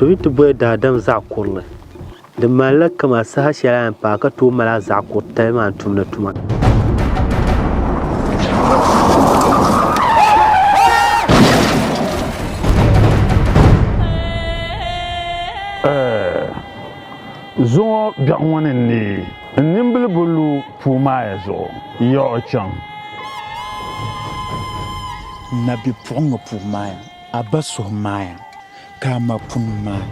To yi ti boli daadam zaɣ kurili, di malila kaman saha shɛli a ni paai ka tooi mali a zaɣ kur tali maa n-tumdi tuma. Zuŋɔ biɛɣu ŋɔ ni neei n nimbili bi lu puu maaya zuɣu, ya o chaŋ. Nabipuɣiŋga puu maaya, a ba suhu maaya, ka a ma puni maai.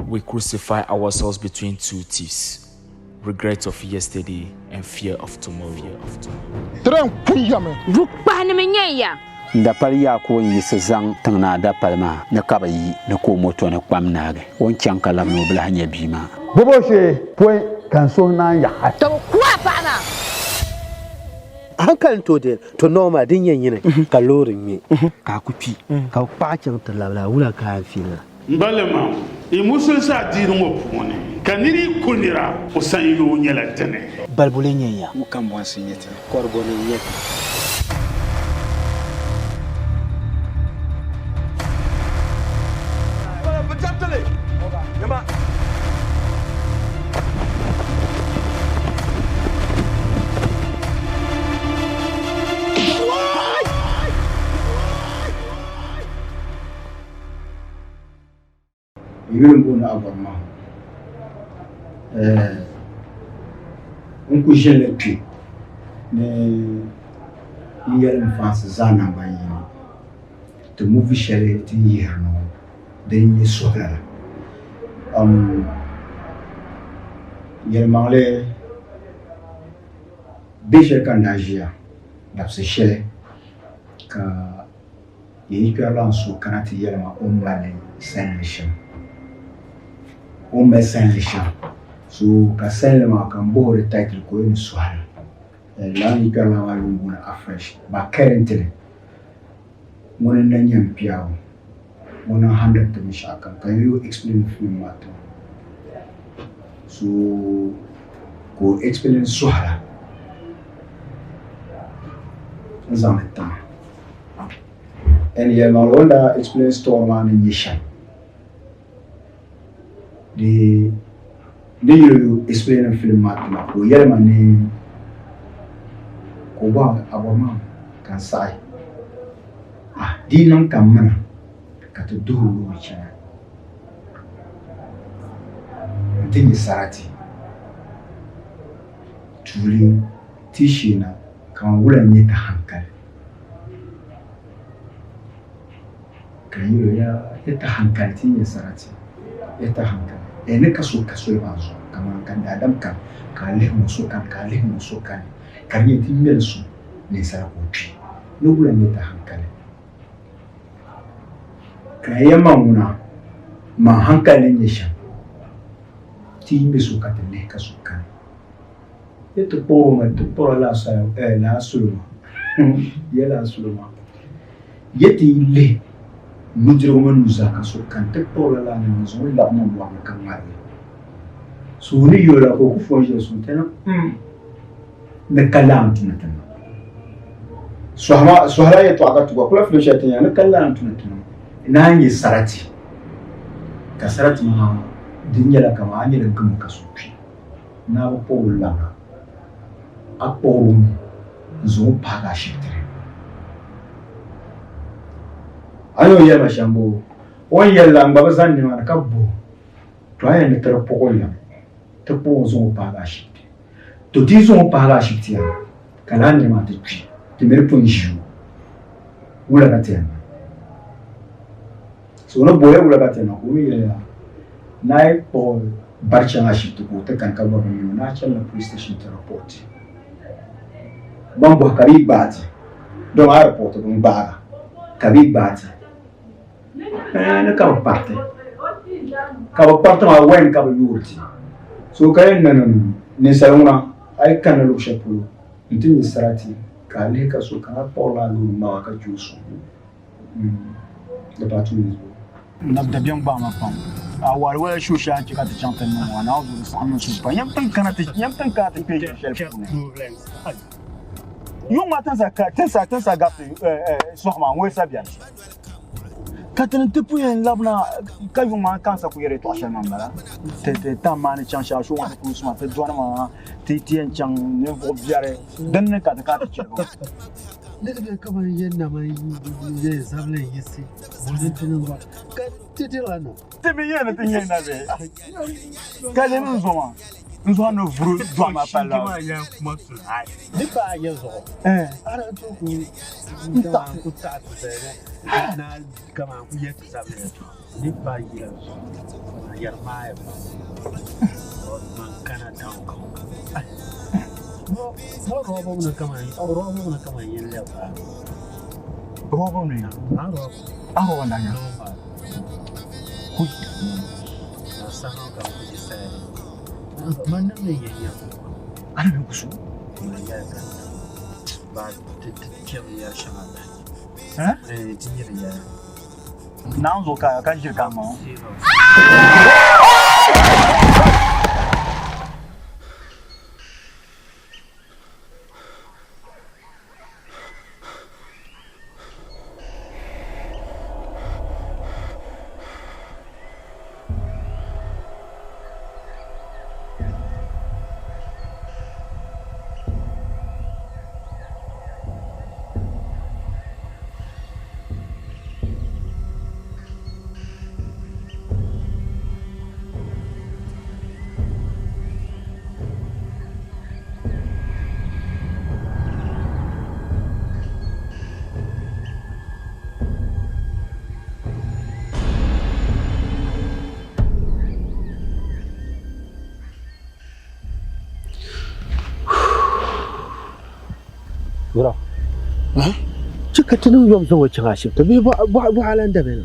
We crucify ourselves between two thieves, regret of yesterday and fear of tomorrow. Train kuyami. Bukpahinima n-nyɛ ya. N dapali yaa ka o ni yiɣisi zaŋ tiŋ naa dapali maa ni ka bɛ yi ni ka o moto ni kpam naagi. O ni chaŋ ka labina o bi lahi nya bia maa. Bobo shee pɔi ka n suhu naan yaɣi. Ka bɛ ku a paɣa maa. A hankali ni tooi deei to normal din nyɛ nyini ka loori ŋme ka a ku kpi ka bɛ kpaɣi chaŋ ti labila a wula ka a yɛn fiili la. M balima, yi musulinsi adiini ŋɔ puuni, ka nir yi ku nira, o sanyoo nyɛla dini. Balibu lee nyɛ ya? Ŋɔ kambɔnsi n-nyɛ ti. Kɔrigoni n-nyɛ ti. N yuli m-booni Agɔrima. N kuli ʒinila kpe ni n yɛli n faansi zaa nangban yini ti movie shɛli ti ni yihiri ni ŋɔ din nyɛ suhula la. Yɛlimaŋli be shɛli ka n daa ʒiya dabisi shɛli ka Yi yi kpɛrila n so kana ti yɛli ma o ni mali salinli shɛm, o ni mali salinli shɛm. So ka salinli maa ka m bɔh o di title ka o yɛli ni Suhal. Lala yi kpɛrila maa yuli m-booni Afresh but currently ŋuni n-na nyɛ m piɛɣu ŋuni n-handiri ti binshɛɣu kam ka n yi o explain film maa ti o. So ka o explain Suhal n-zaŋ li ti ma. And yɛlimaŋli o ni daa explain story maa ni nyɛ shɛm di ni yuli explain film maa ti ma ka o yɛli ma ni ka o bɔhi a bɔri ma ka n saɣi ah di yi niŋ ka m mina ka ti duhi loori chana n-ti nya sarati tuuli ti sheena kaman wula n-nyɛ ti hankali Ka n yɛl o, Yaa ya ti hankali ti yi nya sarati, ya ti hankali. Ni ka so ka soli maa zuɣu kaman ka daadam kani, ka a lihi ŋɔ so kani, ka a lihi ŋɔ so kani, ka di nyɛ ti ŋmɛli so ninsala ka o kpi. Ni wula n-nyɛ ti hankali? Ka n yɛli ma ŋuna, Man hankali ni nyɛ shɛm, ti yi ŋme so ka ti lihi ka so kani. Yi ti kpuɣi o mi, ti kpuɣila lala salo maa. Ya lala salo maa. Yi ti yi lihi nudirigu mini nuzaa ka so kani, ti kpuɣila lala nira n-zaŋ o labi niŋ mɔɣu ni ka ŋmarigi. So o ni yi o la ka o ku fo n-ʒiya so n-ti na mm ni ka lahi n-tuni ti niŋ. Sɔhila yɛtɔɣa ka ti gba kula fili shɛli ti nya ni ka lahi n-tuni ti niŋ. Naan nyɛ sarati ka sarati maa di nyɛla kaman a nyɛla gamo ka so kpi. Ni a bi kpuɣi o labira, a kpuɣiri o mi n-zaŋ o paagi ashibiti ni. A ni o yɛli ma shɛm boo? O ni yɛli la, n gba bi zani nimaani ka bɔh o, To a yɛn ni ti di kpuɣi o labi, ti kpuɣi o n-zaŋ o paagi ashibiti. To ti yi zaŋ o paagi ashibiti yaa, ka lala nira maa ti kpi, ti mi di pun ʒi o, wula ka ti yɛn niŋ? So o ni bɔh o wula ka ti yɛn niŋ ka o mi yɛli ya, ni a yi kpuɣi bari chaŋ ashibiti ka o ti kani ka bɔri ni o ni a chanila police station ti report. Ban bɔhi ka bɛ yi gbaai ti, dama a report bɛ ni gbaag a ka bɛ yi gbaai ti ni ka bɛ kpariti ka bɛ kpariti maa wine ka bɛ yoori ti. So ka yɛn niŋ ninsal ŋuna a yi kanna luɣ shɛli polo nti nya sarati ka a lihi ka so kana kpuɣirila a loori ŋmaag a ka chɛ o sɔŋ. The battle is over. Nab dabiɛm gbaai ma pam. A wari waya shuo shɛli a ni chɛ ka ti chaŋ ti niŋ ŋɔ, a naan zuɣu di saɣim n suhu pam. Nyam tiŋ kana ti nyam tiŋ kana ti kpe ʒi shɛli puuni. Yuŋ maa tinsa tinsa tinsa gariti sɔɣu maa ŋɔ sa beni. Ka ti ni ti pun yɛn labina ka yuŋ maa kansa ku yɛri yɛtɔɣ shɛli maa m-bala. Ti ti tam maa ni chaŋ shɛli a ŋɔ ti kuli suma ti dɔni maa ti ti yɛn chaŋ ninvuɣ biɛri din ni ka ti kana ti chɛrigi o. Niriba kaman yɛn nama yɛn zabili n-yiɣisi ni ti niŋ ba ka ti dirila na. Ti mi yɛn ni ti nyɛ na bee? Ka lemi n zo maa, n zo a ni vuri dɔɣi maa palli a. Di paai ya zuɣu, a daa tooi ku n ku taɣi ti zali na kaman ku yɛli ti zabili yɛltɔɣa. Di paai yila zuɣu, a yɛri maaya pam, man kana town ka ŋɔ ka. Mo rɔba ŋuna kaman rɔba ŋuna kaman yɛn lɛbi a. Rɔba ŋuna ya? A rɔba. A rɔba n daa nya? Kui. Na saha ka n ku di saya ni. Man niŋ ni yɛn nya. A ni ku su? Man yɛli ka ba ti ti kpɛm yɛri shɛŋa bahi. Eh? Ti nyiri yɛli. Naawuni zuɣu ka ka ʒiri ka maŋ. Bro. Chɛ ka ti niŋ yom zaŋ o chaŋ ashibiti bee bɔɣa lan dabi na.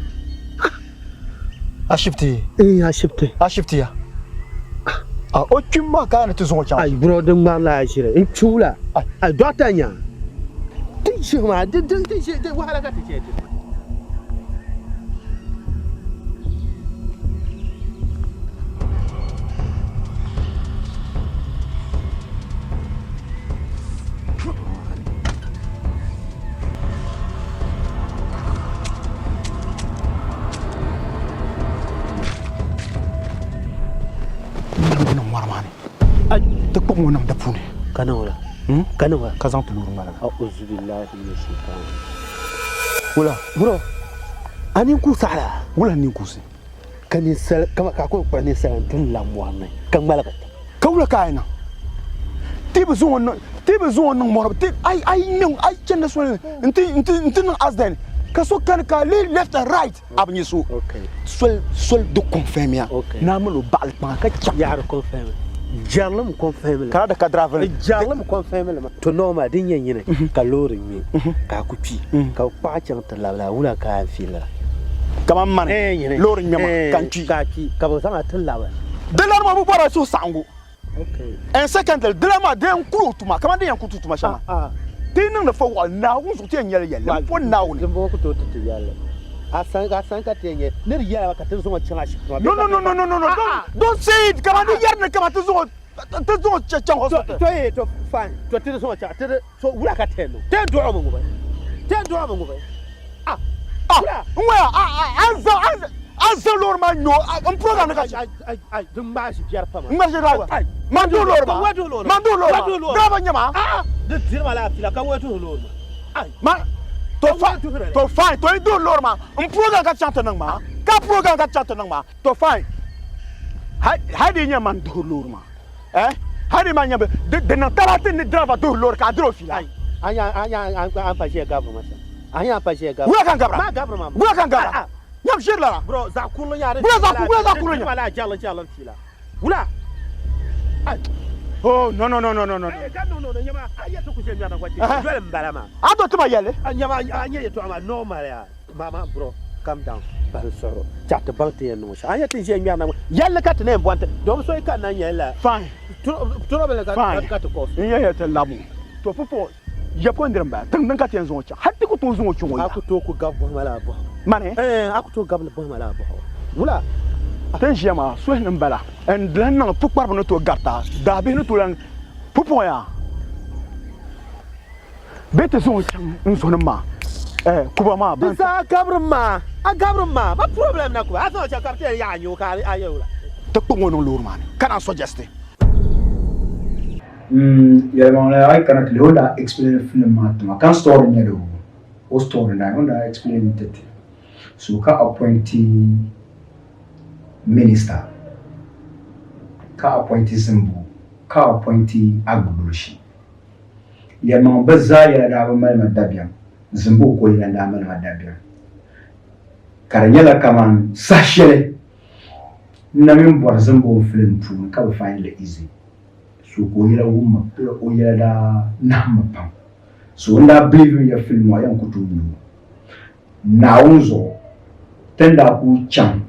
Ashibiti? Eh, ashibiti. Ashibiti ya? A o kpim maa ka a ni ti zaŋ o chaŋ? Ai bro, din ŋmarila a ʒiri n chuula. Ai dɔɣita nya. Ti ʒihi maa, di di di di wahala ka ti chɛ ti. Niŋ ŋɔri maa ni ti kpuɣi ŋɔ niŋ di puuni ka niŋ la ka niŋ la ka zaŋ ti loori ŋmaligi. A'uzu billahi mina shaitan. Wula bro a nini ku saɣila wula n nini kuusi ka ninsal kama ka a kuli kpuɣi ninsal n ti lam mɔri ni ka ŋmaligi ka wula ka a yi niŋ ti bi zaŋ o niŋ ti bi zaŋ o niŋ mɔri ti a yi niŋ a yi chandi soli ni n ti n ti n ti niŋ accident ka so kani ka a lee left and right a bi nya so soli soli di confirm ya ni a mali o baɣali kpaŋa ka chaŋ yaɣari confirm jɛrilim confirm li ka di ka driver li jɛrilim confirm li ma to normal din yɛn nyini ka loori ŋme ka a ku kpi ka bi kpaɣi chaŋ ti labila wula ka a feel la kaman mani loori ŋmɛma ka n kpi ka a kpi ka bi zaŋ a ti labi di lari maa bi bɔra suhu saɣingu and secondly di lari maa di yɛn kuli o tuma kaman di yɛn ku ti tuma shɛm maa ti yi niŋdi fa waɣili Naawuni zuɣu ti yɛn nyɛli yɛlli m pɔ Naawuni dimbɔŋɔ ku tooi ti ti yɛlli a san a san ka ti yɛn nyɛ ni di yɛla ka ti zaŋ o chaŋ ashibiti maa no no no no no no no don't say it kaman di yɛri ni kaman ti zaŋ o ti zaŋ o chaŋ hospital to ye to fine to ti zaŋ o chaŋ ti so wula ka ti niŋ ti yɛn dɔɣi o mi ŋubi ti yɛn dɔɣi o mi ŋubi ah wula n ŋɔya a zaŋ a zaŋ loori maa nyo n program ni ka ai ai ai din ŋmaai ʒi biɛri pam n ŋmaai ʒi driver man duhi loori maa man duhi loori maa driver n nyɛ maa di diri ma laafila ka wɛ duhi loori maa ma to fine to fine to yi duhi loori maa n program ka chaŋ ti niŋ maa ka program ka chaŋ ti niŋ maa to fine hali di nyɛ man duhi loori maa eh hali man nyɛ di niŋ talaati ni driver duhi loori ka a diri o fiila a nya a nya a pa ʒiya gabiri ma shɛm a nya a pa ʒiya gabiri wula ka n gabira ma gabiri ma wula ka n gabira nyam ʒiri lala bro zaɣ kurili nya wula zaɣ wula zaɣ kurili nya la jarili jarili fiila wula Oh no no no no no no. Ka no no no nyama a yɛ ti ku ʒe nyana gba chɛ doli n bala maa. A do tima yɛli. Nyama a nyɛ yɛtɔɣa maa normal ya. Mama bro calm down bahi n suhiri chaɣ ti baŋ ti yɛn niŋ shɛm. A nya ti ʒiya ŋmɛri na ŋɔ yɛlli ka ti na yɛn bɔni ti domi so yi kanna n-nyɛli la Fine. Trouble ka Fine. ka ti cause. N yɛn yɛli ti labi ŋɔ to pupɔ ya ko n-diri m-bala tiŋ din ka ti yɛn zaŋ o chaŋ hali ti ku tooi zaŋ o chaŋ o A ya. ku tooi ku gabi bɔhima laa bɔhigu. Mani? Ɛɛn a ku tooi gabili bɔhima laa bɔhigu. Wula? Ti ni ʒiya maa suhi ni m-bala n lahi niŋ pukpariba ni tooi garita daabihi ni tooi lahi pupɔŋ yaa bee ti zaŋ o chaŋ n zonim maa. Eh, kuba maa Di zaa a gabrim maa, a gabrim maa, ma problem na kuba, a zaŋ chɛ ka bɛ ti yɛn yaɣi n-nya o ka a yɛl o la. Ti kpuɣi ŋɔ niŋ loori maa ni ka naan suggest. Yɛlimaŋli a yi kana ti lihi o ni daa explain film maa ti ma ka n story n nyɛli o o story line o ni daa explain ti ti so ka appointi minister ka appointi zimbu ka appointi Agboboloshi Yɛlimaŋli bɛ zaa yɛla daa bi mali ma dabiɛm, zimbu ko yɛla n-daa mali ma dabiɛm. Ka di nyɛla kaman saha shɛli n na mi bɔri zimbu n filim puuni ka bi find li easy. So ka o yɛla wum ma, o yɛla daa nahim ma pam. So n daa believe mi ya filim maa yɛn ku tooi nya o. Naawuni zuɣu ti ni daa kul chaŋ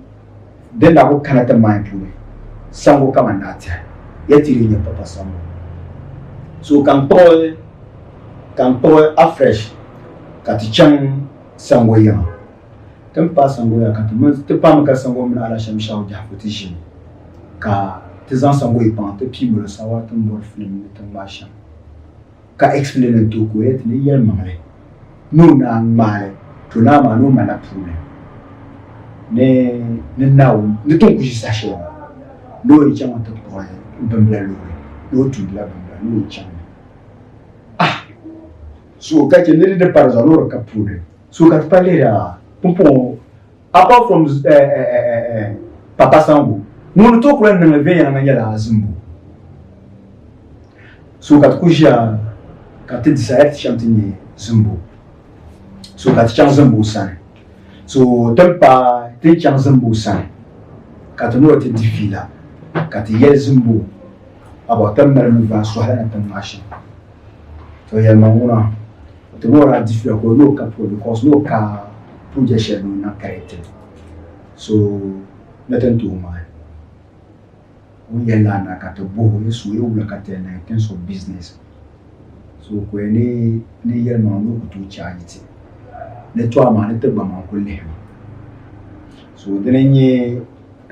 din daa kul kana ti mind puuni sango kaman naa tɛha ya ti di nya papa sango. So ka n kpuɣi ka n kpuɣi afresh ka ti chaŋ sango yiŋa. Ti ni paai sango yiŋa ka ti mini ti paami ka sango mini Alashɛm Shahu Jahafu ti ʒini ka ti zaŋ sango yi kpaŋa ti pii molo saawara ti ni bɔri filim ni ti ŋmaai shɛm. Ka explain n ti o ka o yɛli ti ni yɛlimaŋli ni o naan ŋmaali to naa maa ni o ma na puuni ni ni Naawuni ni ti ni ku ʒi saha shɛli ŋɔ ni o yi chaŋ ti kpuɣi bimbila loori ni o tumdila bimbila ni o yi chaŋ ni ah so ka chɛ ni di di pari zuɣu ni o di ka puuni so ka ti pa lihiri a pumpɔŋɔ apart from papa Sango ŋun ni tooi kuli niŋli viɛnyɛliŋga nyɛla Zimbo so ka ti ku ʒiya ka ti decide ti chaŋ ti nyɛ Zimbo so ka ti chaŋ Zimbo sani so ti ni paai ti ni chaŋ Zimbo sani ka ti noo ti di fiila ka ti yɛli Zimbo about ti ni mali nuvaai sɔhila ni ti ŋmaai shɛm to yɛlimaŋ ŋuna Ti mi o daa di fiila ka o ni o ka polo because ni o ka project shɛli ni o niŋ ka di ti so ni ti ni tooi ŋmaai o ni yɛli lala na ka ti bɔhi o ni so ya wula ka ti yɛn niŋ in terms of business so ka o yɛli ni ni yɛlimaŋli ni o ku tooi charge ti ni to amaa ni ti gba maŋ kuli lihimi so dini n-nyɛ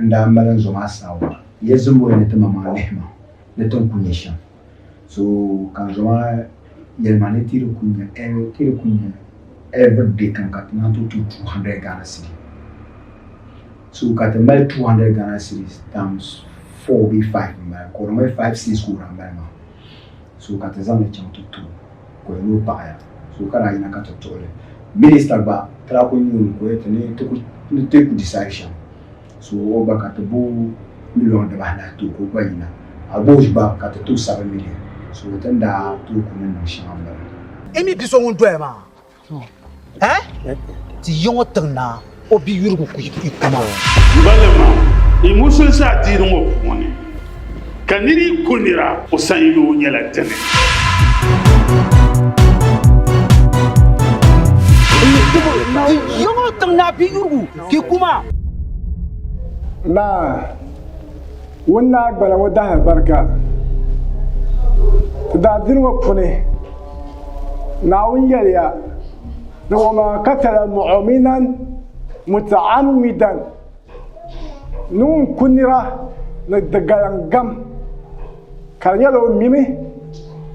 n daa mali n zo maa saawara ya zimbo ya ni ti maŋmaŋ lihima ni ti ni ku nya shɛm. So ka n zo maa yɛli ma ni ti di ku nya ti di ku nya everyday kam ka ti naan tooi tooi 200 Ghana cedi. So ka ti mali 200 Ghana cedis times 4 bee 5 m-bala ka o di mali 5 6 ka o daa mali maa. So ka ti zaŋ li chaŋ ti ti o ka o yɛli ni o paɣiya. So ka daa yina ka ti tuɣi li. Minister gba ti daa kuli nya o mi ka o yɛli ti ni ti ku ni ti ku decide shɛm. So o gba ka ti bo miliɔn dibaanahi ti o ka o gba yina. Agboosh gba ka ti ti o 7 million. So ti ni daa tooi ku ni niŋ shɛŋa m-bala. N mi bi so ŋun doya maa, eh? Ti yi ŋɔ tiŋ naa, o bi yurigu ku yi kuma o. Balima, yi musulinsi adiini ŋɔ puuni, ka nir yi ku nira, o sanyoo nyɛla dini. Ti yi ŋɔ tiŋ naa bi yurigu ki kuma. Naa, ŋun naa gbana ŋɔ dahi alibarika. Ti daadiini ŋɔ puuni, Naawuni yɛliya ni waman katala mu'uminan muta'ammidan ni ŋun ku nira ni di galiŋ gam ka di nyɛla o mimi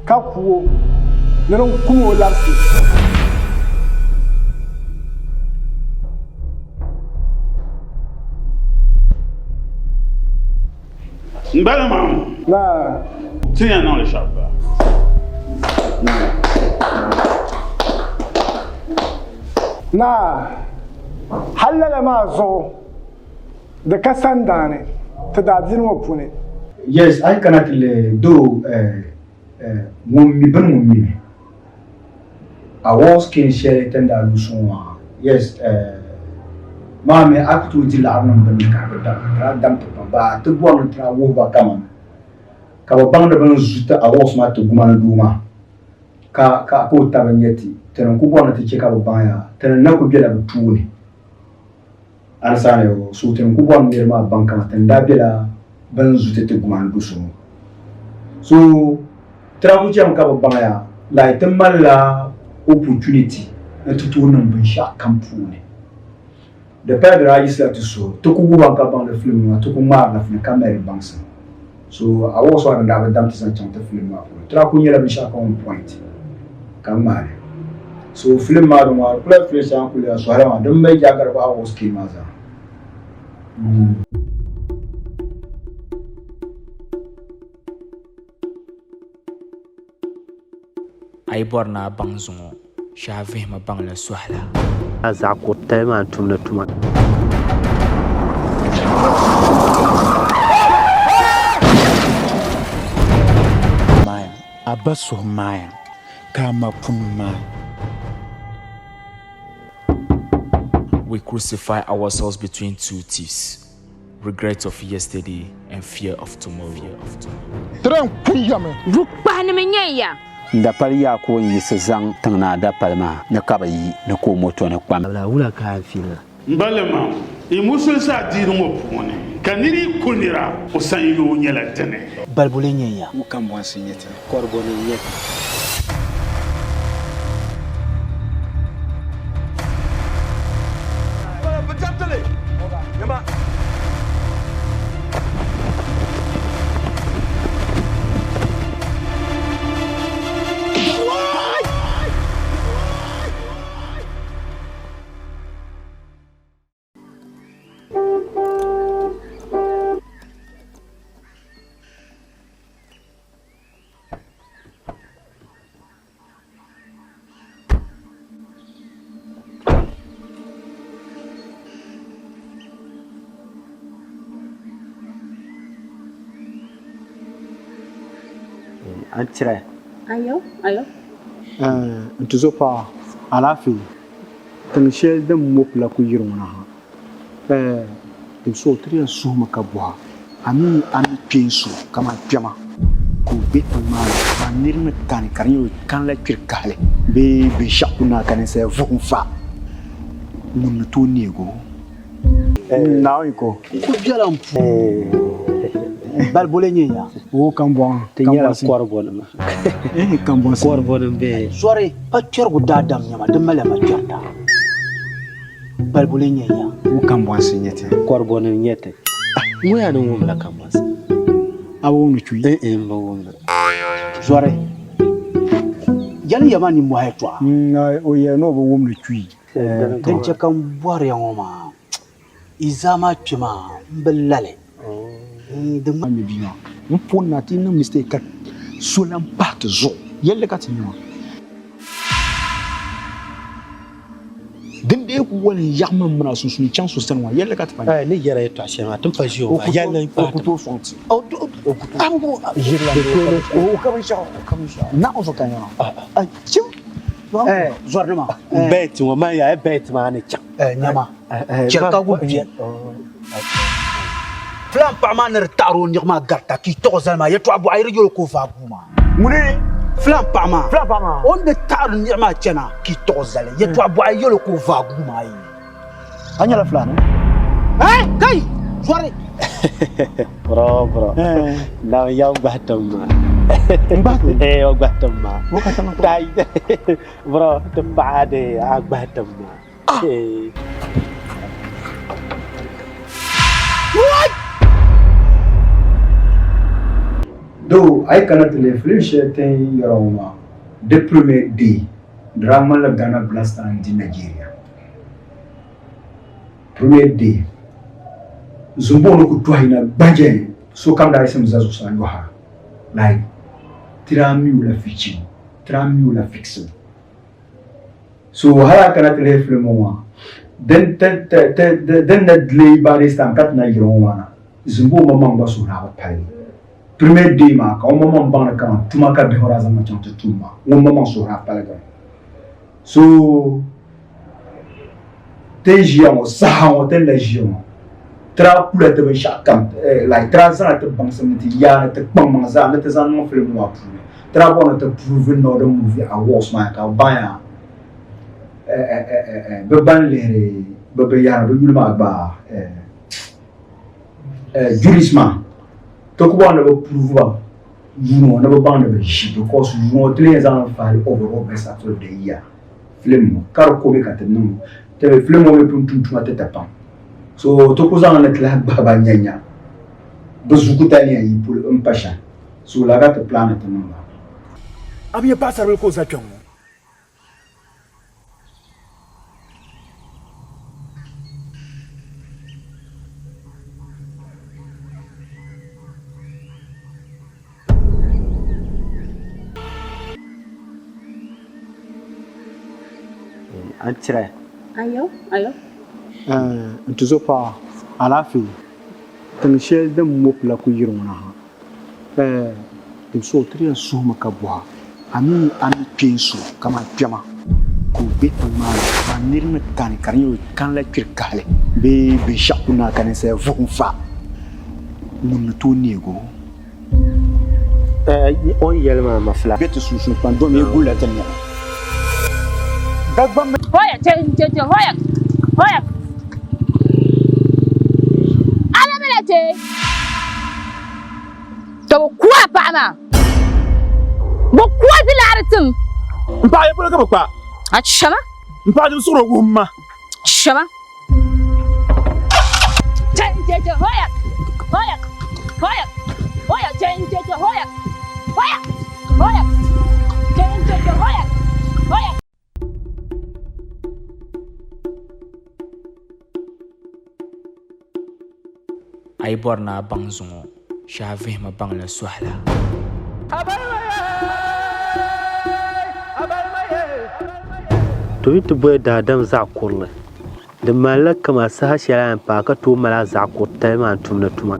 ka ku o ni din kum o labisi. M bala maa Naa. Ti yɛn niŋli shɛm ba. Naa, hal lala maa zuɣu di ka sandaani ti daadiini ŋɔ puuni. Yes, a yi kana ti lihi doo ŋun mi bini ŋun mi mi. Awards kin shɛli ti ni daa lu suŋ maa, yes, maa mi a ku tooi di laɣiri niŋ bini ni ka di bi dam, di daa dam ti pam, ba ti bɔri ni ti daa wuhi ba kaman ka bɛ baŋdi bɛ ni zu ti awards maa ti gumani doo maa ka ka o taba nya ti, ti ni ku bɔri ni ti che ka bɛ baŋ yaa ti ni na ku bela bɛ tooni. Alisani o so ti ni ku bɔri ni niriba maa baŋ kaman ti ni daa bela bɛ ni zu ti ti gumani do so ŋɔ. So ti daa ku chami ka bɛ baŋ ya like ti malila opportunity ni ti tooi niŋ binshɛɣu kam puuni. Di pali di daa yiɣisila ti suhu ti ku wuhi ba ka baŋ ni filim maa ti ku ŋmaarila fini ka mali baŋsim. So a wuhi so a ni daa bi dam ti zaŋ chaŋ ti filim maa polo. Ti daa ku nyɛla binshɛɣu kam on point ka ŋmaai li. So film maa di maa kula film shɛŋa kuli a sɔhila maa din mali yaa ka di bahi wuɣi scale maa zaa. A yi bɔri ni a baŋ zuŋɔ, shee a vihimi baŋ li sɔhila. A zaɣ kuritali maa n-tumdi tuma. Maaya, a ba suhu maaya, ka a ma puni maai. We crucify ourselves between two thieves. Regret of yesterday and fear of tomorrow. Tren kun yami. Bukpahinima n-nyɛ ya. N dapali yaa ka o yiɣisi zaŋ tiŋ naa dapali maa ni ka bɛ yi ni ka o moto ni kpam. Wula ka a feel? M balima, yi musulinsi adiini ŋɔ puuni, ka nir yi ku nira, o sanyoo nyɛla dini. Balibu lee nyɛ ya. Ŋɔ kambɔnsi n-nyɛ ti. Kɔrigoni n-nyɛ ti. An tira. Ayo, ayo. N tuzo paɣa, alaafee, tiŋ shɛli din mopila ku yiri ŋɔ na ha, din so o ti yɛn suhimi ka bɔha, a mi a ni kpeen so kamani kpɛma ka o be tiŋ maa ni, amaa nir ni kani ka di nyɛla o kanila kpiri kahili bee binshɛɣu ku naai ka ninsala vuhim fa, ŋun ni tooi neeg o. Naawuni ko. Ku biɛla m puuni. Balibu lee nyɛ ya? O kambɔŋ. Ti nyɛla kɔribɔnima. Kambɔnsi. Kɔribɔnim bee. Zɔri pa kpɛrigu daadam nyɛma di maliya ma kpɛrita. Balibu lee nyɛ ya? O kambɔnsi n-nyɛ ti. Kɔribɔnim n-nyɛ ti. Ŋɔ yaa ni wumla kambɔnsi. A bi wumdi chui? N n bi wumda. Zɔri, yɛli ya ma nimmɔhi yɛtɔɣa. O yɛli ni o bi wumdi chui. Din chɛ ka m bɔri ya ŋɔ maa, yi zaa maa kpe maa m bi lali. Di ŋma. Nyɛ bia maa m pun na ti niŋ mistake ka so lan pahi ti zuɣu yɛlli ka ti nya maa. Din dee ku wali n yaɣi ma mini a sunsuuni chaŋ so sani maa yɛlli ka ti pa nya. Ni yɛra yɛtɔɣa shɛli maa ti ni pa ʒi o maa yɛlli n O ku tooi sɔŋ ti. O ku tooi. O ka binshɛɣu. Naɣ zuɣu ka nya maa. Chim. Zɔrinima. Bet ŋɔ man yaa bet maa ni chaŋ. Nyama. Chɛli ka wum bia. Filan paɣa maa ni di taɣiri o niɣi maa garita ka yi tɔɣi o zali maa yɛtɔɣa buɣa yi di yɛl o ka o vaai bua maa. Ŋuni? Filan paɣa maa. Filan paɣa maa. O ni di taɣiri niɣi maa chana ka yi tɔɣi o zali yɛtɔɣa buɣa yi yɛl o ka o vaai bua maa yi. A nyɛla Fulani? Kai! Zɔri! Bro, bro. Na ya gbahi tim maa. N gbahi tim? Eh, o gbahi tim maa. O ka tiŋ Tai. Bro, ti paɣa de a gbahi tim maa. Eh. Though a yi kana ti lihi film shɛli ti ni yɛra ŋɔ maa di premier day di daa ŋmanila Ghana Black Stars n-di Nigeria. Premier day Zumbuɣu ni ku tɔhi na gbajɛ sokam daa yiɣisimi za zuɣusaa yɔha like ti daa mi o la fichibu ti daa mi o la fixibu so hali a kana ti lihi film ŋɔ maa din din na delay by this time ka ti na yiri ŋɔ maa na Zumbuɣu maŋmaŋ gba suhu daa bi paligi premier day maa ka o maŋmaŋ baŋ ni kaman tuma ka bihi ŋɔ daa zaŋ ma chaŋ ti tum maa ŋun maŋmaŋ suhu daa paligimi so ti ni ʒiya ŋɔ saha ŋɔ ti ni na ʒiya ŋɔ ti daa kula ti binshaɣu kam like ti daa zaŋla ti baŋsim ni ti yaa ni ti kpaŋmaŋ zaa ni ti zaŋ niŋ filim ŋɔ maa puuni ti daa bɔri ni ti prove Northern Movie Awards maa ka bɛ baŋya bɛ ban lihiri bɛ binyahari bɛ yuli maa gba juries maa ti ku bɔri ni bɛ prove ba yuuni ŋɔ ni bɛ baŋ ni bɛ ʒi because yuuni ŋɔ ti lee yɛn zaŋli fahi overall best actor of the year film ŋɔ ka di ko bɛ ka ti niŋ ti film ŋɔ mi pun tum tuma ti ti pam so ti ku zaŋli ni ti lahi gbahi ba nya nya bɛ zukutali ni yɛn yi polo m pa shɛm so lala ka ti plan ni ti niŋ ba. A bi nya paɣisaribila ka o za kpɛŋ ŋɔ? An try. Ayo, ayo. N tuzopaɣa, alaafee? Tiŋ shɛli din mopila ku yiri ŋɔ na ha. Timsi o ti di yɛn suhimi ka bɔha, A mi a ni kpeen so kaman kpɛma ka o be tiŋ maa ni, amaa nir ni kani ka di nyɛla o kanila kpiri kahili bee binshɛɣu ku naai ka ninsal vuhim fa, ŋun ni tooi neeg o? O ni yɛli maa mafila. Be ti sunsuuni pam domi yi gulila ti niɣi. Dagbamba. Hoya, che, che, che, hoya, hoya. Ala mi la che. Ka bɛ ku a paɣa maa. Bɛ ku a dilaari tim. M paɣa ya polo ka bɛ kpa. A chama. M paɣa dim suɣiri o wuhim ma. Chama. Che, che, che, hoya, hoya, hoya, hoya, che, che, che, hoya, hoya, hoya, che, che, che, hoya, hoya. A yi bɔri ni a baŋ zuŋɔ, shee a vihimi baŋ li sɔhila. To yi ti boli daadam zaɣ kurili, di malila kaman saha shɛli a ni paai ka tooi mali a zaɣ kuritali maa n-tumdi tuma.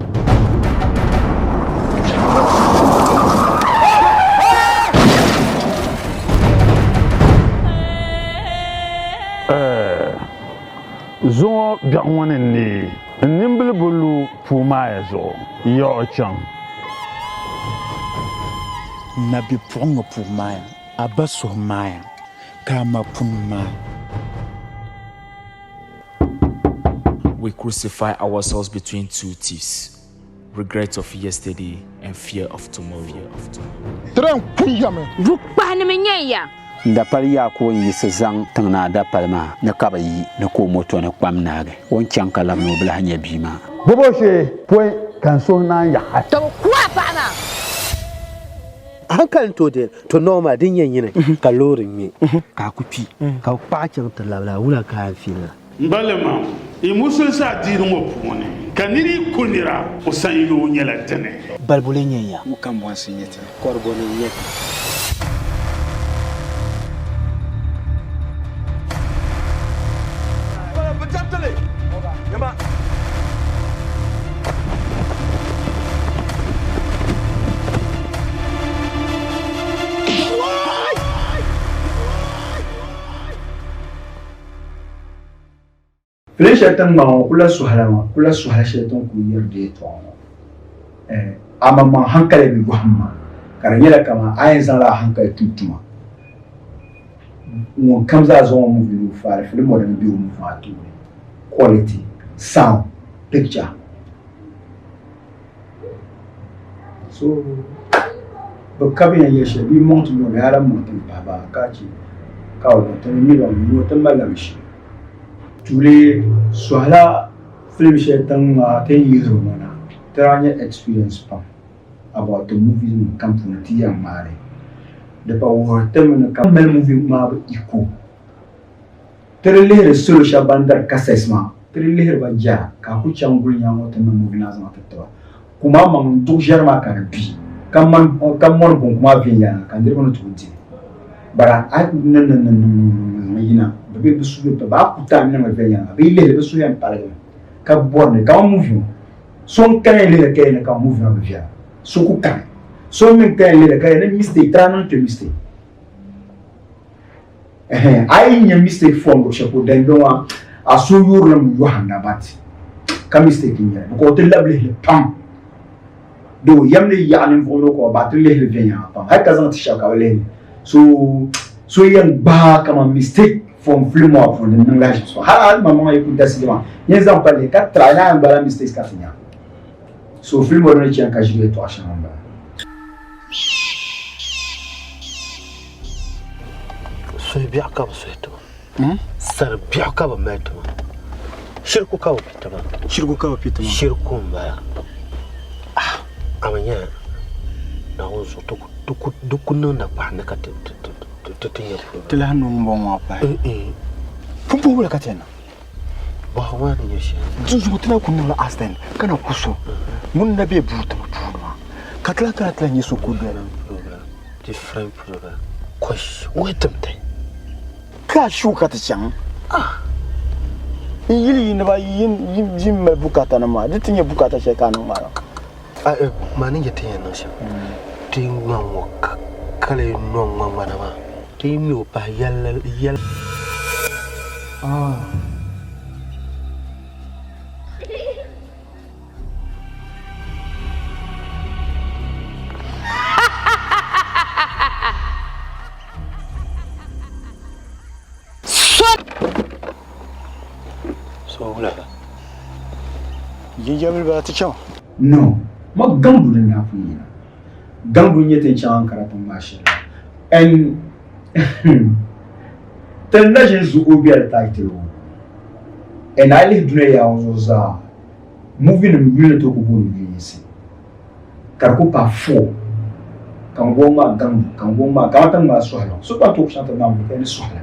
Zuŋɔ biɛɣu ŋɔ ni n-neei n nimbili bi lu puu maaya zuɣu, yɔɣɔ chaŋ. Nabipuɣiŋga puu maaya, a ba suhu maaya, ka a ma puni maai. We crucify ourselves between two thieves, regret of yesterday and fear of tomorrow. Tren kun yami. Bukpahinima n-nyɛ ya. N dapali Yaakubu n-yiɣisi zaŋ tiŋ naa dapali maa ni ka bɛ yi ni ka o moto ni kpam naagi. O ni chaŋ ka labina o bi lahi nya bia maa. Bobo shee pɔi ka n suhu naan yaɣi. Ka bɛ ku a paɣa maa. Hankali n-tooi deei to normal din nyɛ nyini ka loori ŋme ka a ku kpi ka bɛ kpaɣi chaŋ ti labila wula ka a yɛn fiili la. M balima, yi musulinsi adiini ŋɔ puuni, ka nir yi ku nira, o sanyoo nyɛla dini. Baliboli n-nyɛ ya. Ŋɔ kambɔnsi n-nyɛ ti. Kɔrigoni n-nyɛ ti. Filin shɛli ti ni ŋma ŋɔ kula suhila maa, kula suhila shɛli ti ni kuli yɛri di yɛltɔɣa ŋɔ. A maŋmaŋ hankali bi bɔhim ma, ka di nyɛla kaman a yɛn zaŋla a hankali tum tuma. Ŋun kam zaa zaŋ o movie ni o faali filim ŋɔ din be o movie maa tooni, quality, sound, picture. So bɛ ka bɛ yɛn yɛli shɛli bɛ yi mɔŋ ti noo bee a lahi mɔŋ ti m-pahi ba ka chɛ ka bɛ ti mi ba noo ti malila bɛ shee. Tuuli sɔhila filim shɛli ti ni ŋmaai ti ni yihiri ŋɔ na ti daa nya experience pam about the movies nim kam puuni ti yɛn ŋmaai li. Di pa wuhiri ti mi ni ka mali movie ŋmaabu iko. Ti di lihiri salo shɛba ban dari kasɛs maa, ti di lihiri ba jɛra ka a ku chaŋ guli nyaŋ ŋɔ ti niŋ movie naa zaŋ ti ti ba. Kuma maŋ duɣu ʒɛri maa ka di bi, ka mɔri bonku maa viɛnyɛliŋga ka niriba ni tooi di li. Bara a ni niŋ niŋ niŋ yina bɛ be bɛ suhu ni pa a ku time niŋ li viɛnyɛliŋga bɛ yi lihi li bɛ suhu yɛn paligimi ka bɔri ni kaman movie ŋɔ so n-kana yi lihi li ka yɛli ni kaman movie maa bi viɛla so ku kani so mi n-kana yi lihi li ka yɛli ni mistake ti daa niŋ kpe mistake. Ɛhɛn, a yi nya mistake form luɣ shɛli polo, then dɔŋa a suhuyurilim yɔhanda but ka mistake n-nyɛ li because ti labi lihi li pam. Doo yɛm ni yaɣi ninvuɣ yino ka o bahi ti lihi li viɛnyɛliŋga pam hali ka zaŋ ti shɛba ka bɛ lihi li. So so yɛn gbaai kaman mistake form film maa puuni din niŋ lahiʒibu sɔŋ. Hali hali maŋmaŋa yi ku galisi maa yɛn zaŋ pa lihi ka try ni a yɛn gbaala mistakes ka ti nya. So film ŋɔ ni chani ka ʒiri yɛltɔɣa shɛŋa m-bala. Suhi biɛɣu ka bɛ suhi ti ma. Sari biɛɣu ka bɛ mali ti ma. Shiriku ka bɛ pi ti ma. Shiriku ka bɛ pi ti ma. Shiriku m-bala. Ah, a mi nya Naawuni zuɣu di ku niŋ nakpahi ni ka ti ti nya problem. Ti lahi niŋ ŋun bɔŋɔ maa pahi. Pumpɔŋɔ wula ka ti yɛn niŋ? Bɔhigu maa ni nyɛ shɛli. Dinzuɣu ti na kuli niŋla accident ka na ku so ŋun na be buu tiŋ puuni maa ka ti lahi kana ti lahi nya so ka o doya. Different problem. Kosh, wuhi tim ti. Ka a shuka ti chaŋ. N yili yiindiba yi yi mali bukata nim maa, di ti nyɛ bukata shɛli ka a niŋ maa la. Maa ni nyɛ ti yɛn niŋ shɛm, ti ŋma ŋɔ ka lee no ŋma ŋmana maa, ti yi ŋme o pahi yɛli. No, ma gaŋdu din daa pun yina. Gaŋdu n-nyɛ ti ni chaŋ Ankara tiŋ maa shɛli la. And ti ni na ʒini zu o biɛri title o. And a yi lihi dunia yaɣa ŋɔ zuɣu zaa, movie nim yuli ni tooi ku booni yu yinsi ka di ku paai four ka n gom maa gaŋdu ka n gom maa kamani ti ni ŋmaai sɔhila so gba tooi ku chaŋ ti ŋmaai movie ka ni sɔhila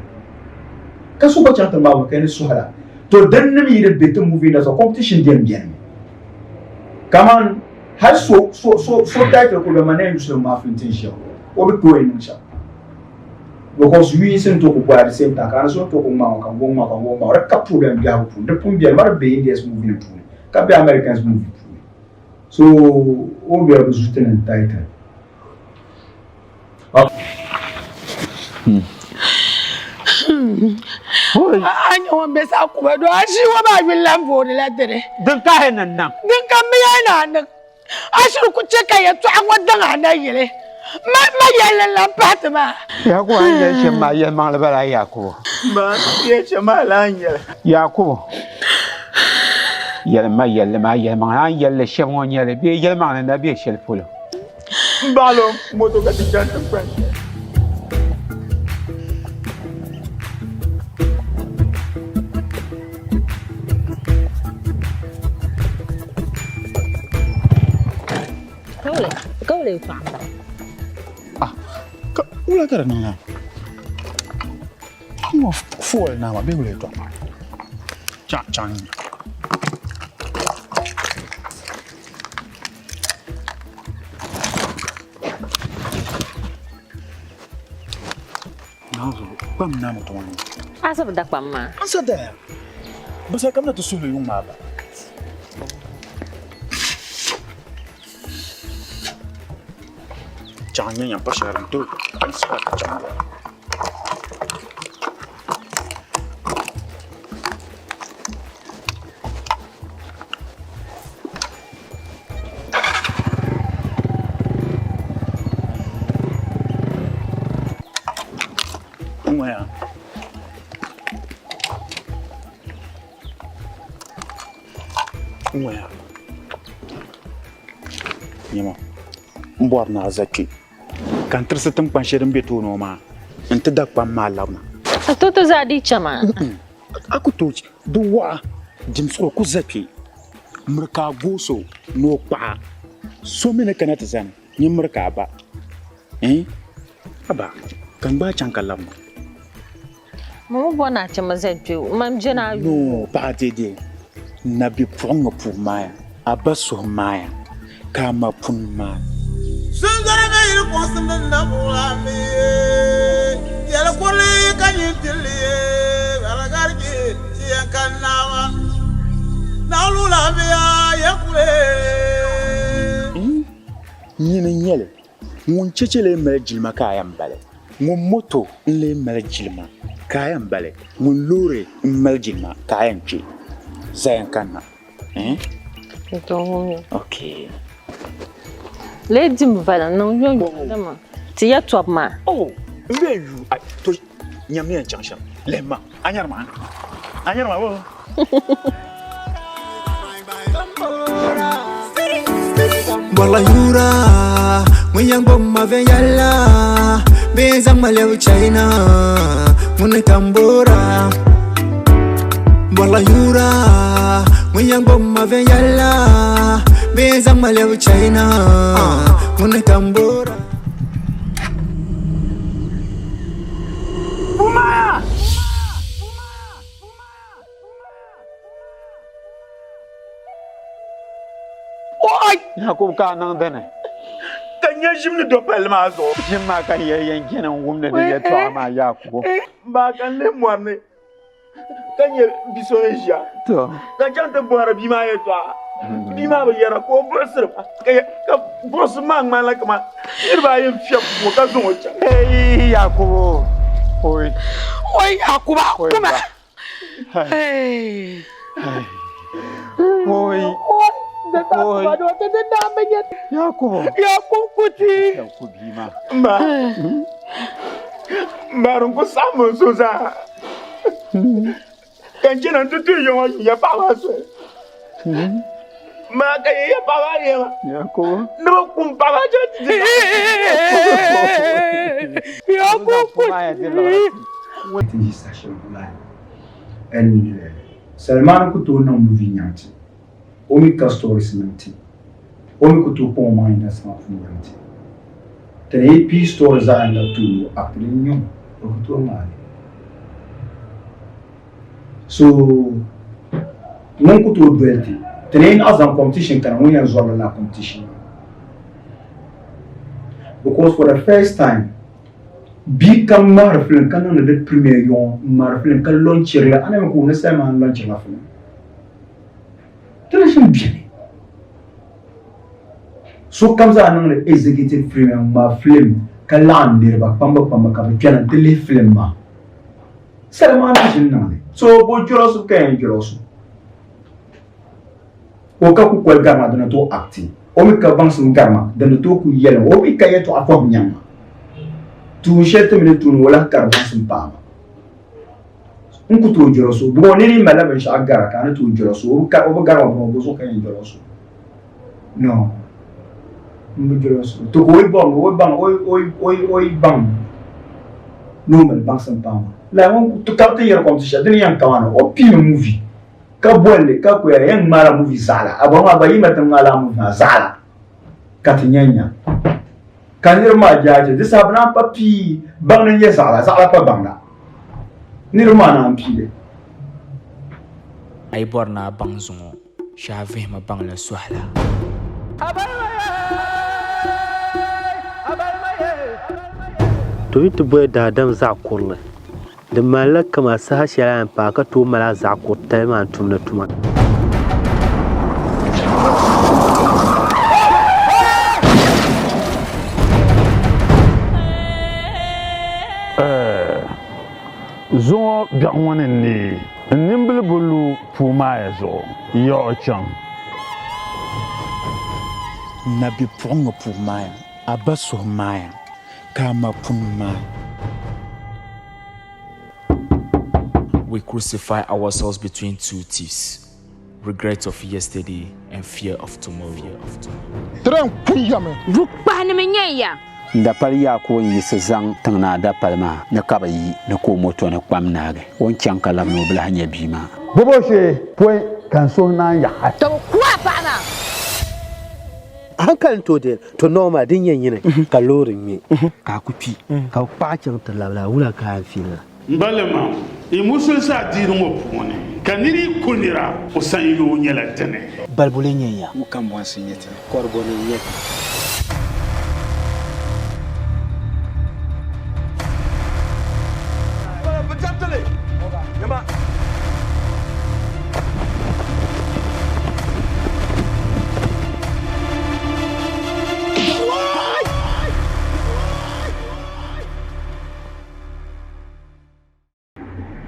ka so gba chaŋ ti ŋmaai movie ka ni sɔhila to din nim yi di be ti movie industry competition den beni mi kaman hali so so so so title ku bɛ ma na yusili ŋmaai film ti n ʒiya o bi tooi niŋ shɛm because yu yinsi n tooi ku bɔhi at the same time ka a ni so n tooi ku ŋmaai ŋɔ ka n gom ŋmaai ka n gom ŋmaai di ka problem biɛhigu puuni di pun beni ma di be Indians movie nim puuni ka be Americans movie puuni so o bɛ bi zuti ni title. A nyɛ ŋun be saɣa kuba do a ʒii ŋɔ maa yuli lan booni la dini. Din kahi ni niŋ. Din ka miya ni a niŋ. A shiri ku chɛ ka yɛtɔɣa ŋɔ daŋ a nayili. Ma ma yɛlli n-lan pahi ti maa. Yakubu, a ni yɛli shɛm maa yɛlimaŋli bala Yakubu. Ma, yɛli shɛm maa laa n-yɛli. Yakubu, yɛlim ma yɛlli maa yɛlimaŋli. A ni yɛli li shɛm ŋɔ n-nyɛ li bee yɛlimaŋli na be shɛli polo? M baɣil o moto ka ti chani tiŋkpan shɛli. Ka o lee tɔɣi m-bala? Ah, ka wula ka di niŋ na? N ŋɔ fooli naa maa bee wula yɛtɔɣa? Chaŋ chaŋ. Naawuni kpam naa moto maa ni. A sa bi da kpam maa? N sa daya. Bɛ sa kamina ti suhili yuŋ maa ba. Chaŋ n-nyɛ nyampa shɛli din tooi kpaŋsi ka chaŋ bɔŋɔ. Ŋɔya. Ŋɔya. Nyama m bɔri ni a za kpe ka n tirisi tiŋkpan shɛli din be tooni ŋɔ maa nti da kpam maa labina. A tooi ti zaa dii chɛ maa? A ku tooi chɛ. Di waɣa jimsigu ku za kpe. Miri ka a goos o ni o kpaɣa. So mi ni kana ti zani, nyin miri ka a ba. Ɛɛn, a ba, ka n gbaai chaŋ ka labina. Ma mi bɔri ni a chɛ ma zali kpe, man je ni a yuui. No, paɣa dɛdɛ, nabipuɣiŋga puhi maaya, a ba suhu maaya, ka a ma puni maaya. Sunzɔri bɛ yili kɔŋsim ni nabuɣilambi yɛli kurili ka nyin pilli barigarigi ti yɛn ka naama naɣilulambi yaa yɛn kuli. Nyini n-nyɛ li, ŋun cheche lee mali jilima ka a yɛn bali, ŋun moto n-lee mali jilima ka a yɛn bali, ŋun loori m-mali jilima ka a yɛn kpe. Zaya n-kanna. Eh? Okay. Lee dim vala niŋ yɔyɔ dama ti ya tɔbu maa. Oh, n bɛ yu ai to nyam ni yɛn chaŋ shɛm lihim ma a nyari ma a nyari ma oh. Bɔrila yura ŋun yɛn gbubi ma viɛnyɛla bee n zaŋ ma lɛbi China ŋuni ka n boora Bɔrila yura ŋun yɛn gbubi ma viɛnyɛla bee n zaŋ ma lɛbi China ŋuni ka n boora. Yakubu ka a niŋ dini? Ka N-nya ʒim ni do palli maa zuɣu. Ʒim maa ka n yɛli yɛn jɛni n-wumdi di yɛtɔɣa maa Yaakubu. M ba ka n lihi mɔri ni ka nya bi so ni ʒiya. Ka n chaŋ ti bɔhiri bia maa yɛtɔɣa. Bia maa bi yɛra ka o buɣisiri ma ka buɣisim maa ŋmanila kaman niriba ayi n-fiɛbi o ka zaŋ o chaŋ. Eei Yaakubu! Oi! Oi Yaakubu, a kuma! Oi! Oi! Yakubu! Yakubu kuti! M ba, m ba din ku saɣim n suhu zaa ka n chana nti tuhi ya ŋɔ ya paɣa maa soli. M ba ka yi ya paɣa maa nɛma ni bɛ kum paɣa maa chaŋ ti di Yakubu kuti! Ti yi saha shɛli gulahi and Salimani ku tooi niŋ movie nyaŋ ti o mi ka stories niŋ ti o mi ku tooi kpaŋ o maŋ industry maa puuni nyaŋ ti ti ni yi pii story zaa yinga tooi o act din nyaŋ o ku tooi ŋmaai li so ŋun ku tooi doli ti ti ni yi naɣ zaŋ competition kana ŋun yɛn zɔrila lala competition maa because for the first time Bia kam ŋmahiri filim ka niŋdi di premier yɔŋɔ n-ŋmahiri filim ka launchiri li, a na mi ka o ni saha maa n-launchirila filim. Di na ʒin beni. Sokam zaa niŋdi executive premier n-ŋmaai filim ka laɣim niriba, kpamba kpamba ka bɛ kpɛna nti lihi filim maa. Sali maa na ʒin niŋ li. So bo jɔrɔsu ka yɛn jɔrɔsu. O ka kukoli garima di ni tooi acti, o mi ka baŋsim garima din ni tooi ku yɛli o mi ka yɛtɔɣa kɔhim nyaŋ ma. Tuun shɛli ti mi ni tuuni o lahi kari baŋsim paai ma. N ku tooi jɔrɔ so bɔŋɔ niri yi malila binshɛɣu gara ka a ni tooi jɔrɔ so o bi gari ma bɔŋɔ bɔzuɣu ka yɛn jɔrɔ so? No, m bi jɔrɔ so. To ka o yi bɔri ni o baŋ o yi baŋ ni o mali baŋsim paai ma. Lala ŋun ka bɛ ti yɛri competition di ni yɛn kamani o piimi movie. Ka bolli ka ku yɛli, Yɛn ŋmaala movie zaɣila. A bɔri maa gba yi ma ti ŋmaala a movie maa zaɣila ka ti nya nya. Ka niriba maa jaaji, di saha bɛ naan pa pii baŋ ni n-nyɛ zaɣila, zaɣila pa baŋda. Niriba maa naan pii li. A yi bɔri ni a baŋ zuŋɔ, shee a vihimi baŋ li sɔhila. To yi ti boli daadam zaɣ kurili, Di malila kaman saha shɛli a ni paai ka tooi mali a zaɣ kuritali maa n-tumdi tuma. Zuŋɔ biɛɣu ŋɔ ni n-neei n nimbili bi lu puu maaya zuɣu, yaɣi chaŋ. Nabipuɣiŋga puu maaya, a ba suhu maaya, ka a ma puni maai. We crucify ourselves between two thieves, regret of yesterday and fear of tomorrow. Tren kun yami. Bukpahinima n-nyɛ ya. N dapali Yaakubu n-yiɣisi zaŋ tiŋ naa dapali maa ni ka bɛ yi ni ka o moto ni kpam naagi. O ni chaŋ ka labina o bi lahi nya bia maa. Bobo shee pɔi ka n suhu naan yaɣi. Ka bɛ ku a paɣa maa. Hankali n tooi deeri to normal din nyɛ nyini ka loori ŋmɛ ka a ku kpi ka bi kpaɣi chaŋ ti labila wula ka a yɛn fiili la. M balima, yi musulinsi adiini ŋɔ puuni, ka nir yi ku nira, o sanyoo nyɛla dini. Baliboli n-nyɛ ya. Ŋɔ kambɔnsi n-nyɛ ti. Kɔrigoni n-nyɛ ti.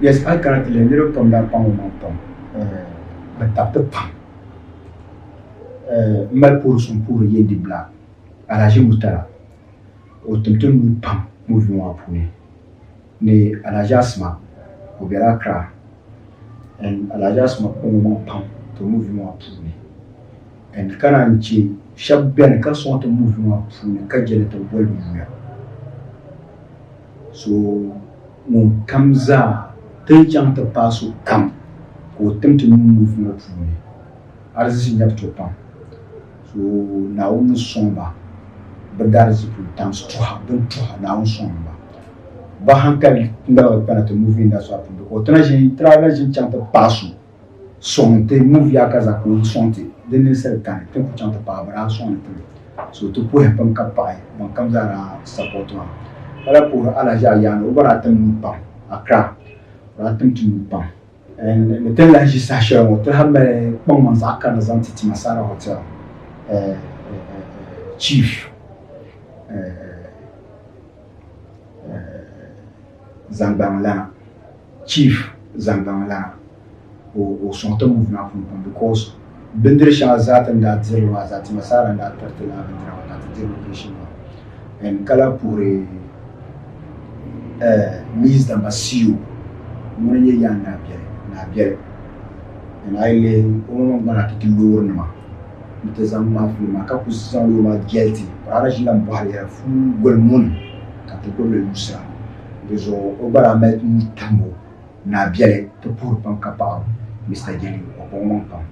Yes, a kana ti lihi niriba pam daa paŋ o maŋ pam bɛ tabiti pam m mali puhiri suŋ puhiri Yendi Black Alhaji Murtala o tim ti nuu pam movie ŋɔ puuni ni Alhaji Asma o bela Accra and Alhaji Asma kpaŋ o maŋ pam ti movie ŋɔ puuni and ka naan che shɛba beni ka sɔŋ ti movie ŋɔ puuni ka je ni ti boli bɛ yuya. So ŋun kam zaa ti ni chaŋ ti paai so kam ka o tim ti nuu movie ŋɔ puuni arzichi nyabu to pam. So Naawuni ni sɔŋ ba bɛ daarzichi puuni times tuha bini tuha Naawuni sɔŋ ba. Bɛ hankali gba bi kpana ti movie industry puuni because ti na ʒin ti daa na ʒin chaŋ ti paai so sɔŋ ti movie yaa ka zaa ka o sɔŋ ti di ninsali kani ti ni ku chaŋ ti paai bɛ daa sɔŋdi ti mi. So ti puhi pam ka paɣi ban kam zaa daa support ma. Ka lahi puhiri Alhaji Ayani o gba daa tim nuu pam Accra o daa tim ti nuu pam. And ni ti ni lahi ʒi saha shɛli ŋɔ ti lahi mali kpaŋmaŋ zaɣ karili zaŋ ti Timasara Hotel Chief Zangbaŋlana Chief Zangbaŋlana o sɔŋ ti movie maa puuni pam because bindiri shɛŋa zaa ti ni daa diri li maa zaa Timasara n daa tiri ti lala bindira maa ka ti diri location maa and ka lahi puhiri Miss Damba CEO ŋuni n-nyɛ Yaan Naa Biɛli Naa Biɛli and a yi lihi o maŋmaŋ gba daa ti ti loori nima ni ti zaŋ ŋmaai filim maa ka ku zaŋ loori maa jɛli ti o daa na ʒi la m-bɔhiri yɛra fuu goli muni ka ti gbubi li yuusira di zuɣu o gba daa mali nuu timbu Naa Biɛli ti puhiri pam ka paɣiri o Mister Jeli o kpaŋ o maŋ pam.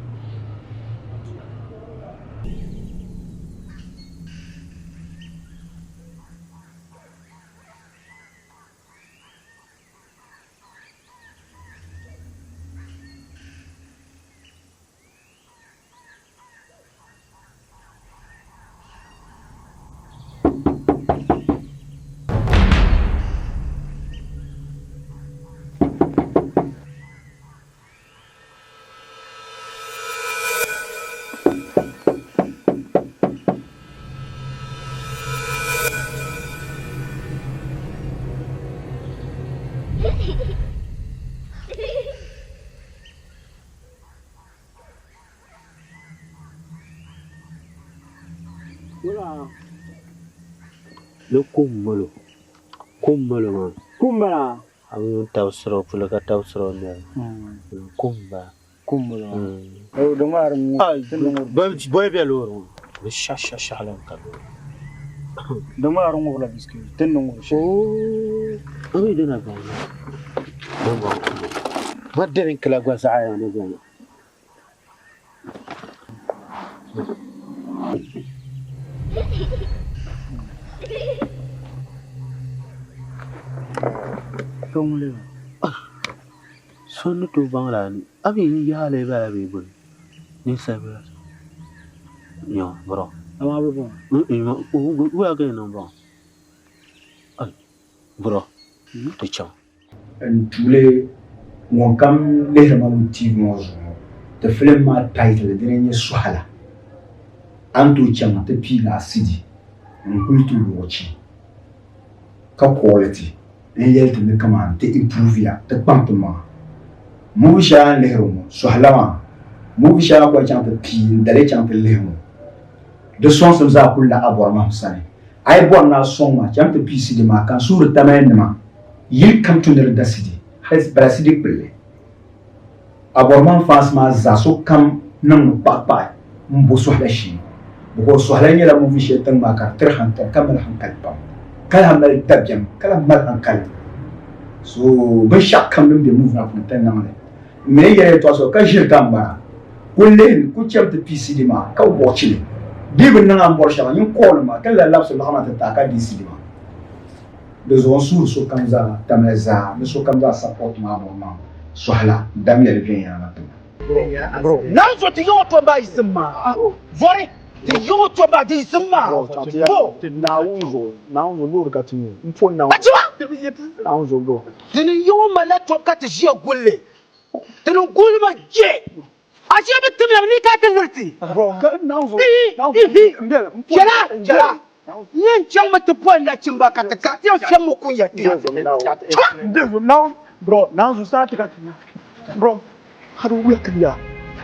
Ni kummolo, kummolo maa. Kumbala. A bi yuun tabisiri o puli ka tabisiri o noli. Kum bala. Kummolo maa. O di ŋmaari ŋɔ. Bɔyi bɛ loori ŋɔ. Bɛ shɛhi shɛhi shɛhi li ka loori. Di ŋmaari ŋubila bisiketi ti ni ŋubi shɛli. A mi dina baŋ na. Ma drink la gba zaɣa ni bɔŋɔ. So ni tooi baŋ lala ni a mi yi yaai li bala bee buni ninsal bila nyɔ bro wula ka yi niŋ baŋ bro ti chaŋ. N tuuli ŋunkam lihiri ma mi TV ŋɔ zuɣu ŋɔ, ti filim maa title dini n-nyɛ Suhala. A ni tooi chaŋ nti piigi a CD n-kuli ti wɔchi ka quality n-yɛli ti ni kaman ti improve ya, ti kpaŋ ti maŋa. Movie shɛli a ni lihiri ŋɔ, Suhala maa, movie shɛli a ni kuli chaŋ ti pii n-dali chaŋ ti lihi ŋɔ, di sɔŋsim zaa kuli la a bɔri mahim sani. A yi bɔri ni a sɔŋ ma, cham ti pii CD maa ka n suhuri Tamale nima yili kam tu ni di da CD, hali bala CD kpulli. A bɔri mahim fans maa zaa sokam niŋmi kpaɣikpaɣi m-bo Suhila shee because Suhila nyɛla movie shɛli tiŋ maa ka di tiri hankali ka mali hankali pam ka lahi mali dabiɛm ka lahi mali hankali so binshɛɣu kam din be movie maa puuni ti niŋ li. M mi ni yɛli yɛltɔɣa so ka ʒiri ka m bara ku lihi ku cham ti pii CD maa ka watch li. Di yi bi niŋ a ni bɔri shɛŋa nyin call ma ti ni lahi labisi lɔɣu maa ti ti a ka deei CD maa. Di zuɣu n suhiri sokam zaa Tamale zaa ni sokam zaa support maa bɔri maa sɔhila damiya li viɛnyɛliŋga ti ma. Nanzo ti yiŋɔ tom ba yisim maa vɔri ti yiŋɔ tom ba di yisim maa bo. Naawuni zuɣu Naawuni zuɣu loori ka ti nyɛ m po Naawuni Naawuni zuɣu bro. Dini yiŋɔ malila tom ka ti ʒiya gulli ti ni guli ma je a ʒiya bi timya ni ka ti liriti. Chɛla chɛla n yɛn chaŋmi ti boli nachimba ka ti ka ti yɛn fiɛm mi kun ya kpe. Bro Naawuni zuɣu sarati ka ti nya bro. Hali wula ka ya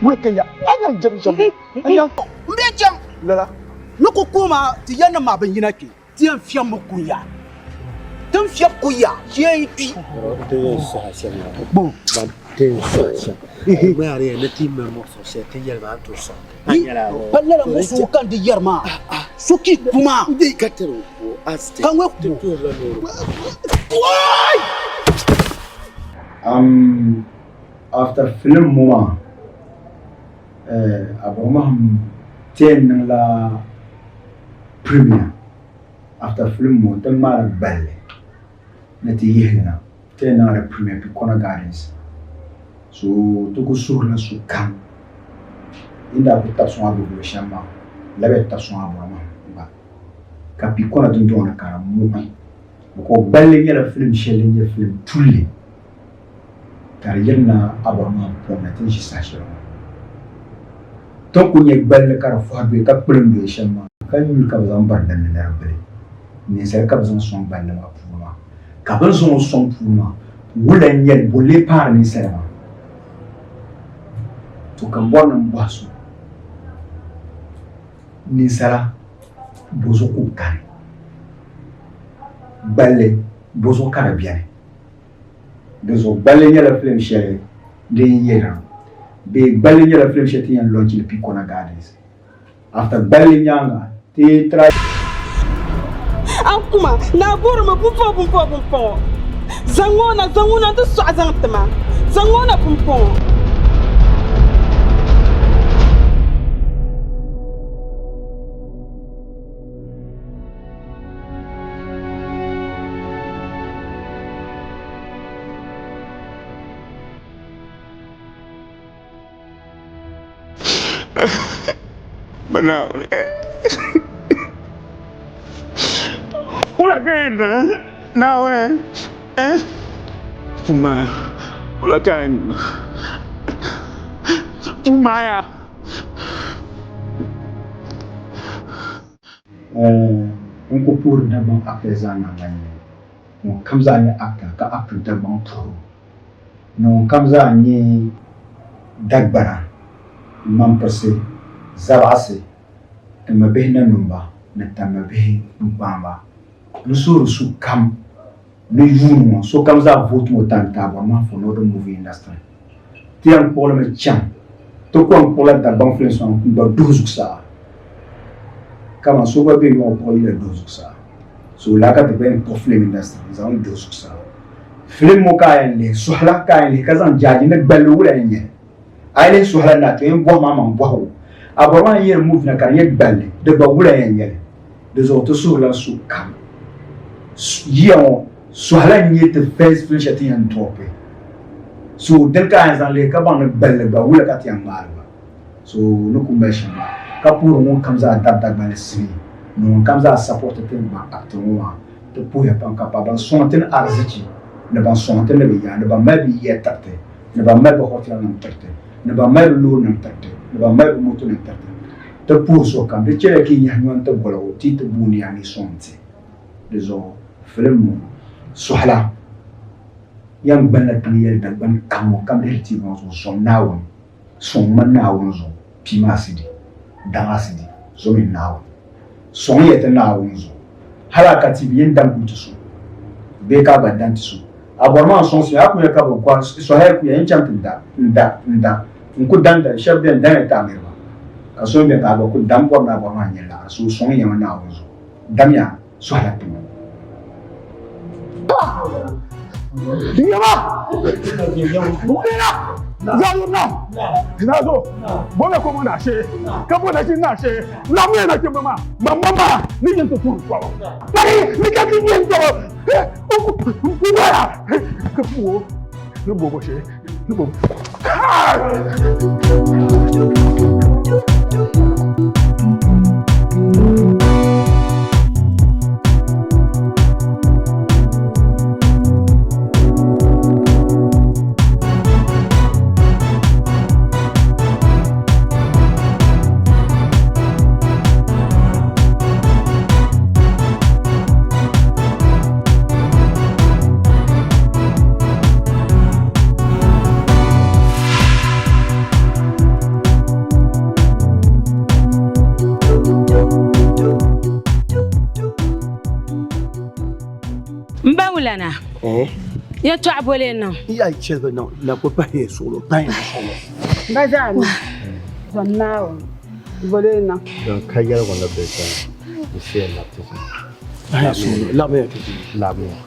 wula ka ya a nyaŋ jɛm shɛm a nyaŋ. M bɛ chaŋ lala ni ku ku ma ti ya nim maa bin yina kpe ti yɛn fiɛm mi kun ya ti ni fiɛb kun ya shee yi kpi. Ti yɛn sɔhi shɛm la ban ti yɛn sɔhi shɛm ŋmɛya di yɛn ni ti mali muɣisigu shɛli ti yɛli maa a ni tooi sɔŋ ti a nyɛla Pa lala muɣisigu ka n di yɛri maa so ki ku maa ka ŋɔ ku. After film ŋɔ maa Abɔrɔmahim ti yɛn niŋ la premier after film ŋɔ ti ŋmaala gballi ni ti yihi li na ti yɛn niŋla di premier Pikona Gardens so ti ku suhirila sokam yi ni daa ku tabi sɔŋ a gbubi luɣ shɛm maa Labiya tabi sɔŋ Abɔrɔmaha gba, ka pii kɔna dundɔŋ ni ka di muɣi. Bikɔɔ gballi nyɛla filim shɛli din nyɛ filim tulli ka di yirina Abɔrɔmaha pɔŋ ni ti ni ʒi saha shɛli ŋɔ. Ti ni kuli nya gballi ka di fɔhi doya ka kpilim doya shɛm maa, ka nyuli ka bɛ zaŋ biri din ni ni di bili. Ninsali ka bɛ zaŋ sɔŋ gballi maa puuni maa. Ka bɛ ni zaŋ o sɔŋ puuni maa, wula n-nyɛ li? Bɔ n-lee paari ninsala maa? To ka m bɔri ni m bɔhi so, ninsala bɔzuɣu ka o kani? Gballi bɔzuɣu ka di beni? Di zuɣu gballi nyɛla filim shɛli din yirina bee gballi nyɛla filim shɛli ti yɛn launch li Pikona Gardens. After gballi nyaaŋa ti try. An kuma naa borimi pumpɔŋ pumpɔŋ pumpɔŋɔ. Zaŋ o na, zaŋ o na nti sɔɣi zaŋ ti ma. Zaŋ o na pumpɔŋɔ. N ku puhiri Dagbaŋ actors zaa naŋgban yini. Ŋun kam zaa nyɛ actor ka actiri Dagbaŋ puhibu ni ŋun kam zaa nyɛ Dagbana, ŋmampirisi, zabaɣisi, ti mabihi nanumba ni tamabihi kpunkpaamba. N suhiri sokam ni yuuni ŋɔ sokam zaa vooti ŋɔ time ti a bɔri maa for Northern Movie Industry. Ti yɛn kpuɣilimi chaŋ ti kɔŋ kpuɣila Dagbaŋ filinsi maa n-gba duhi zuɣusaa. Kaman so gba be yɔɣu kpuɣi yila duhi zuɣusaa. So laa ka ti gba yɛn kpuɣi film industry n-zaŋ li duhi zuɣusaa. Film ŋɔ ka a yɛn lihi, sɔhila ka a yɛn lihi ka zaŋ jaaji ni gballi wula yɛn nyɛ li. A yi lihi sɔhila na to yɛn bɔhimi a maŋ bɔhigu. A bɔri maa n-yɛri movie na ka di nyɛ gballi, di gba wula yɛn nyɛ li. Di zuɣu ti suhirila sokam. Yiya ŋɔ sɔhila n-nyɛ ti first film shɛli ti yɛn drɔpi. So dini ka a yɛn zaŋ lihi ka baŋ ni gballi gba wula ka ti yɛn ŋmaai li gba. So ni ku mali shɛm maa ka puhiri ŋun kam zaa dabi Dagbani sinii ni ŋun kam zaa sapɔriti ti ni gbaŋ acti ŋɔ maa. Ti puhiya pam ka pa ban sɔŋ ti ni arizichi ni ban sɔŋ ti ni bɛ yaa ni ban mali bɛ yiya tiriti ni ban mali bɛ hotel nim tiriti ni ban mali bɛ loori nim tiriti ni ban mali bɛ moto nim tiriti. Ti puhi sokam di chɛliya ka yi nyahi nyɔni ti goligu ti yi ti booni ya ni yi sɔŋ ti. Di zuɣu filim ŋɔ sɔhila yɛn gbanila tiŋ yɛli Dagbani kam ŋɔ kam lihiri TV ŋɔ zuɣu zom Naawuni sɔŋ ma Naawuni zuɣu pii ma asidi daŋ asidi zomi Naawuni sɔŋ ya ti Naawuni zuɣu hali a ka TV yɛn dam kuli ti so bee ka a gba dan ti so a bɔri maa n-sɔŋsi a ku ya ka bɛ kɔhi sɔhaya kuya n chaŋ ti da n da n da n ku dan da shɛba bɛni danya ti a niriba ka so mi bɛni ka a gba ku dam bɔri ni a bɔri maa n-nyɛ laɣiri so sɔŋ ya ma Naawuni zuɣu damya sɔhila tiŋa. Yaba! Wulina! Zalurna! Nazo! Bola ko na she! Ka bo na shi na she! La me na ke mama! Mama ma! Ni yin to tu ko. Pari ni ka ki yin to. Wala! Ka fu. Ni bo bo she. Ni bo. M ba wulana, yɛtɔɣa boli n-niŋ. Ya chɛli niŋ na ku pahi suɣulo pahi suɣulo. M ba zaa mi, zom Naawuni boli n-niŋ. Don ka yɛligu ni bɛ sani di shee labiti ti. Pahi suɣulo, labimiya ti ti. Labimiya.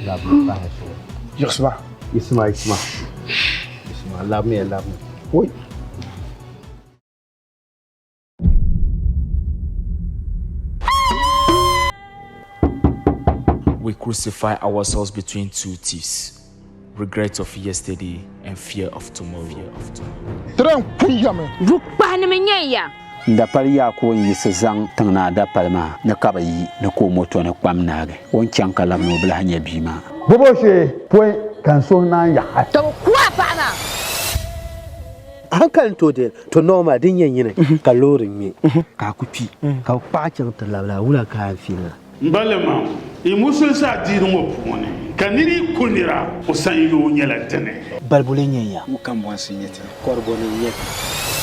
Labimiya pahi suɣulo. Yiɣisima. Yiɣisima, yiɣisima. Yiɣisima, labimiya, labimiya. Oi. We crucify ourselves between two thieves, regret of yesterday and fear of tomorrow. Tren kun yami. Bukpahinima n-nyɛ ya. N dapali Yaakubu n-yiɣisi zaŋ tiŋ naa dapali maa ni ka bɛ yi ni ka o moto ni kpam naagi. O ni chaŋ ka labina o bi lahi nya bia maa. Bobo shee pɔi ka n suhu naan yaɣi. Ka bɛ ku a paɣa maa. A hankali ni tooi deei to normal din yɛn nyini ka loori ŋme ka a ku kpi ka bɛ kpaɣi chaŋ ti labila a wula ka a yɛn fiili la. M balima, yi musulinsi adiini ŋɔ puuni, ka nir yi ku nira, o sanyoo nyɛla dini. Balibu lee nyɛ ya? Wu kambɔnsi n-nyɛ ti. Kɔribɔni n-nyɛ ti.